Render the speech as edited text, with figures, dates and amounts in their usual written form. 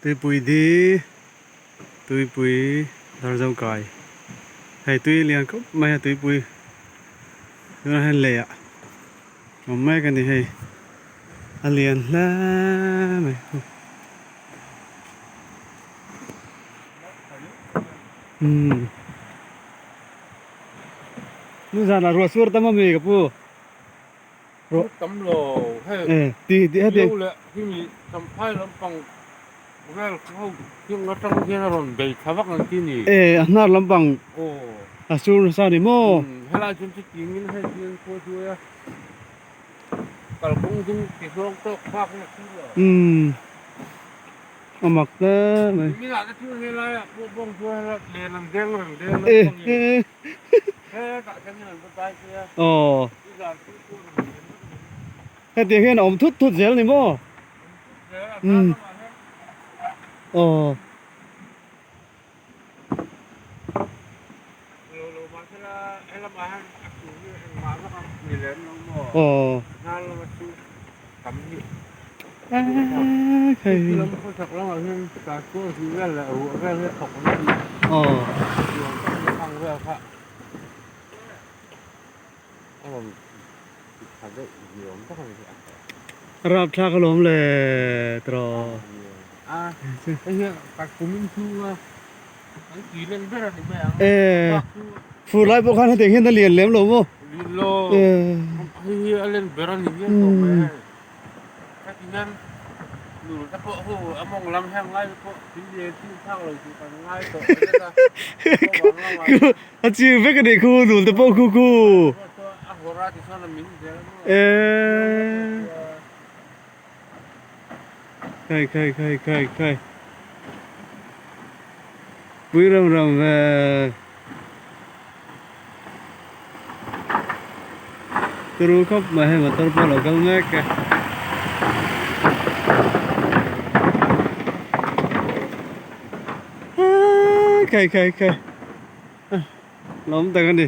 Tuipui di tuipui Darzo kai hei tui lian khawp mai a tuipui tunah hian lei ah awm mek a ni hei a lian hle mai. Umm nizanah ruah sur tam ami ka pu. Ruah tam lo hei eh ti ti heti lo leh himi champhai lampang vel ho thing atang hian a rawn bei thla vak ang ti ni. Eh a hnar lampang aw a sur nasa ni maw. Umm helai chuan chu tingin hei hian khawi hruai a kalkawng dung ti zawng tawk bak in a thlir lo. Umm a mak hle mai. Niminah te chu helai ah pawh bawng chuan helai len an deng reng deng lampang in. Aw. Hetiang hian a awm thut thut zel ni maw? Umm. Aw. Aw. Rapthlak alawm le tiraw. E fur lai pawh khan hetiang hian a lian lem lo maw? A chir vek a nih khu nul te pawh khu khu khai khai khai khai khai pui ram ram ve turu khawp mai hei motor pawh a lo kal mek e. Khai khai khai lawm tak a ni.